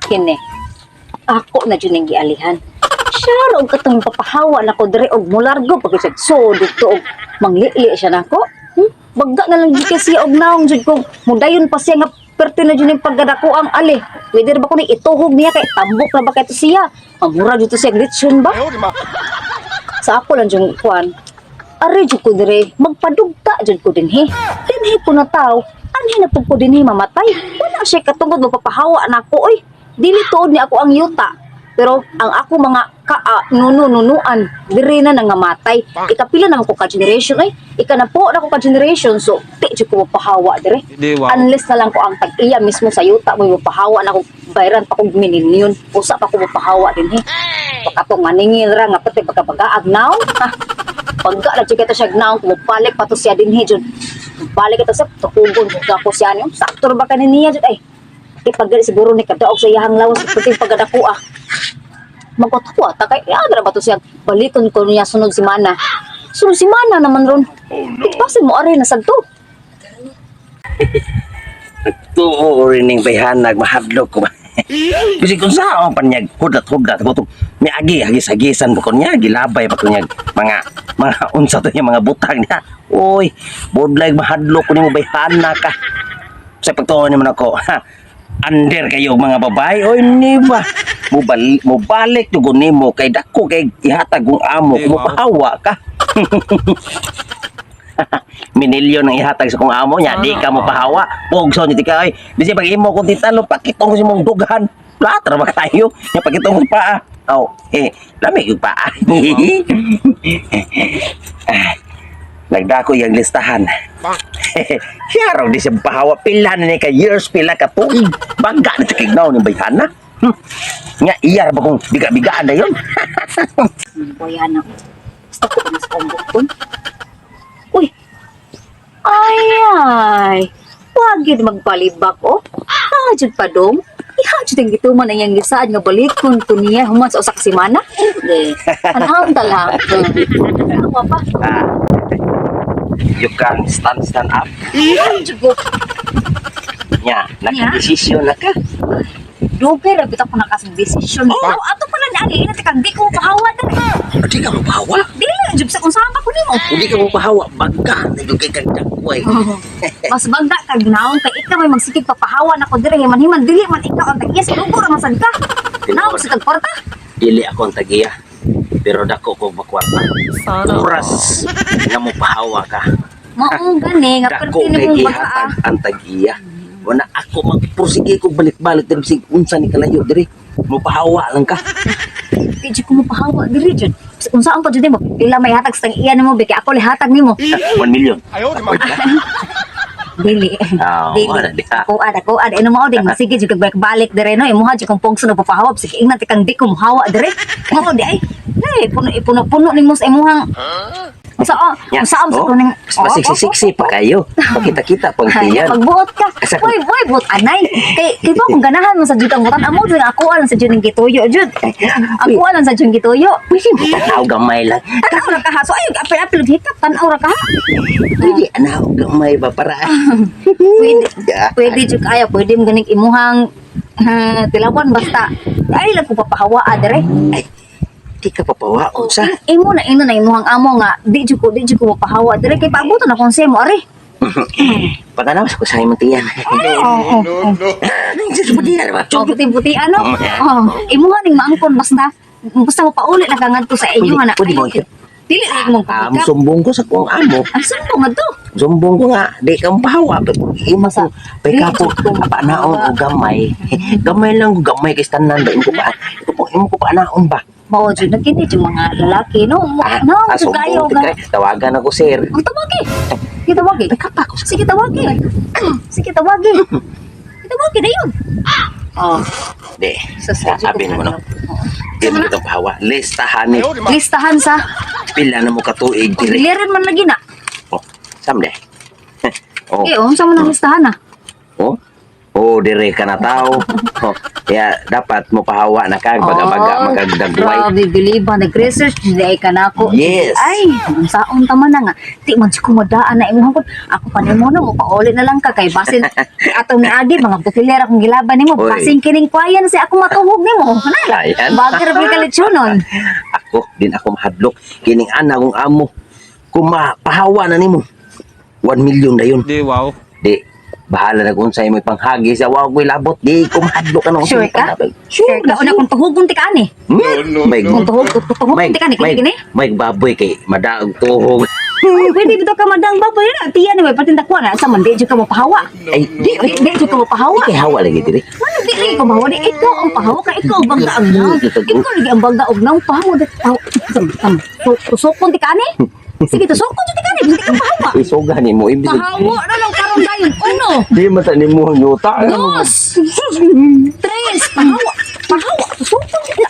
Kini. Ako na jud ning gialihan. Siya ra og katong papahawa nako diri og mulargo pag siya so dito og manglili siya nako. Bagga na lang jud kay siya og naong jud kung mudayon pa siya nga perti na jud ning pagkadako ang ali. Pwede ra ba ko ni ituhog niya kay tambok na ba kay to siya? Mamura jud to siya lechon ba? Sa ako lang jud kuan. Ari jud ko dire, magpadugta jud ko dinhi. Dinhi ko na taw, anhi na pud ko dinhi mamatay. Wala siya katungod magpapahawa nako oy. Dili tuod ni ako ang yuta. Pero ang ako mga kaa nuno nunuan diri na nangamatay. Ikapila naman ko ka generation oy. Ika na po na ko ka generation, so di jud ko mapahawa dire. Di, wow. Unless na lang ko ang tag-iya mismo sa yuta mo mapahawa na ko, bayran pa kog minilyon. Usa pa ko mapahawa dinhi. Pagkatong maningil ra nga pati pagkabagaag now. Ha? Pagka na jud kita siya now, balik pa to siya dinhi jud. Balik ito sa tukugon jud ako siya niyo. Sakto ra ba kani niya jud ay. Di pag siguro ni kadaog sa iyahang lawas pati pagkadako ah. Magkatuwa ta kay ya ba to siya balikon ko niya sunod semana. Sunod semana naman ron. Oh, no. Basin mo ari na sad to. Tuo rin ning bayhanag mahadlok ko ba. Kasi kung saan panyag hudlat-hudlat ko to miagi hagis-hagisan ba ko niya gilabay pa ko niya mga unsa to niya mga butang niya. Oy, budlay mahadlok ko nimo bayhana ka. Sa pagtuo nimo nako. Ha, under kayo mga babae oy ni ba. Mubalik mubalik jugon nimo kay dako kay ihatag kong amo Di kung ba? Mapahawa ka. Minilyon ang ihatag sa kong amo niya, di ka mapahawa. Pugso ni ka oy. Di siya pag imo kung titalo pakitong ko sa imong dughan. Lahat ra ba kayo? Nya pakitong ko sa paa. Oh, eh, lami yung paa. Ah, nagdako yung listahan. Siya raw di siya pahawa. Pila na ni ka years, pila ka tuig. Bangga na sa kignaw ni bayhana. Nga, iyar ba kung biga-bigaan na yun? Boy, anak. Basta ko na sa kong. Uy! Ay, ay! Wag yun magpalibak, oh. Ha, jud pa dong. Iha, jud ang gituman ang iyang gisaad nga balikon to niya human sa usa ka semana. Di. Anahang tala. Ako pa. Ah, you can stand stand up. Ay, jud ko. Nya, nakadesisyon na ka. Dugay ra bitaw ko nakasang desisyon. Oh. Ato pala ni ani ina tikang di ko pahawa diri. Di ka mapahawa. Dili jud sa kung saan pa ko nimo. Hindi ka mapahawa. Bangga na yung kay kang dakway. Mas bangga kag naon kay ikaw may magsikig papahawa nako diri himan-himan dili man ikaw ang tag-iya sa lugo ra man sad ka. Naon sa kag kwarta? Dili ako ang tagiya. Pero dako ko makwarta. Sana. Oras nga mopahawa ka. Mao gani nga Dako perti kay nimo ihatag baga. ang tagiya. Wala ako magprosige ko balik-balik diri sig unsa ni kalayo diri. Mopahawa lang ka. Di jud ko mapahawa diri jud. Kung saan pa jud nimo pila may hatag sa tag-iya nimo bi kay ako lihatag nimo. 1 million. Dili. Ah, Dili. wala diha. Ako ad ino mao ding sige jud kag balik dire no imuha jud kong pugso na papahawa sige ingnan ti kang di ko mohawa dire. Mao di ay. Hey, puno puno puno nimo sa imuhang sa oh, Ya. saan sa Oh, kuning Pasiksi-siksi pa kayo. Pakita-kita pang Ay, tiyan. pagbuot ka. Uy, uy, buot anay. Kay kay ba kung ganahan mo sa jud ang butan amo jud ako alang sa jud ang gituyo jud. Ako alang sa jud gituyo. Pwede mo tanaw gamay lang. Tan-aw ra ka ha. So ay apil-apil hikap tan-aw ra ka ha. Pwede anaw gamay ba para. Pwede Ya. pwede jud kayo, pwede mo ganing imuhang tilawan basta ay lang ko papahawaa dire. Ay, di ka papawa unsa. Imo na ino na imuhang amo nga di jud ko mapahawa dire kay paabuton akong semo ari. Patanaw sa ko sa imong tiyan. Oo. Oh, oh. Diyos mo diyan ba? Oh, puti-puti ano? Oh, imuha ning maangkon basta basta mo pauli na ka ngadto sa inyo na. Pwede mo. Dili na mong Ah, pagkap. sumbong ko sa kong amo. Ang sumbong ngadto. Sumbong ko nga, di ka mapahawa. Imo ko, pagkapo, panaon o gamay. Gamay lang ko, gamay kay tanan ba? Imo ko pa, imo ko pa naon ba? Mao jud na kini jud mga lalaki no. Ah, No, ah, jud kayo sumbong nga. ka. Tawagan ako, sir. Ang tawagi. Sige tawagi. Pagkapa ko sa Sige tawagi. Sige tawagi. Sige tawagi na yun. Oh, Di, sa sa sabi mo no. Di mo itong pahawa. Listahan ni Listahan sa pila na mo katuig diri. Biliran man lagi na. Oh, samde. Oh, Eh, oh, unsa man ang listahan ah? oh. Oh, dire ka na tao. Oh, kaya dapat mo pahawa na kag baga-baga Oh, magagdagway. Grabe, biliba. Nag-research jud ay ka nako. Yes. Ay, ang saon tama na nga. Di man si kumadaan na imong hangkod. Ako pa nimo no, pauli na lang ka kay basin atong niagi mga butilera kung gilaban nimo. Oy. Basin kining kwayan si ako matuhog nimo. Kana. Ayan. Bagay ra ka lechonon. Ako din ako mahadlok kining ana kong amo. Kung mapahawa na nimo, 1 million na yun. Di, wow. Di bahala na kung sa'yo may panghagi sa wow ko'y labot. Di ko mahadlok ano. Sure ka? Sure Sure ka una kung tuhugon ti ka ani. Hmm? No, no, May, no. Kung tuhog, tuhugon ti ka ani may, kini kini. may baboy kay madaog tuhog. Ay, pwede bitaw ka madang baboy na. Tiyan ni may patinda na sa man di jud ka mapahawa. Ay, Di di, di jud ka mapahawa. Di kay hawa lagi diri. Ano di lagi ka mahawa di ikaw ang pahawa ka ikaw ang bangga og naong. Ikaw lagi ang bangga og naong pahawa di tao. Tusokon ti ka ani. Sige, tusokon jud ti ka ani, di ka pahawa. Isuga ni mo ibig. Pahawa na lang karon dayon. Uno, Di man ta nimo ang yuta. dos, tres, pahawa, pahawa, tusokon ti ka.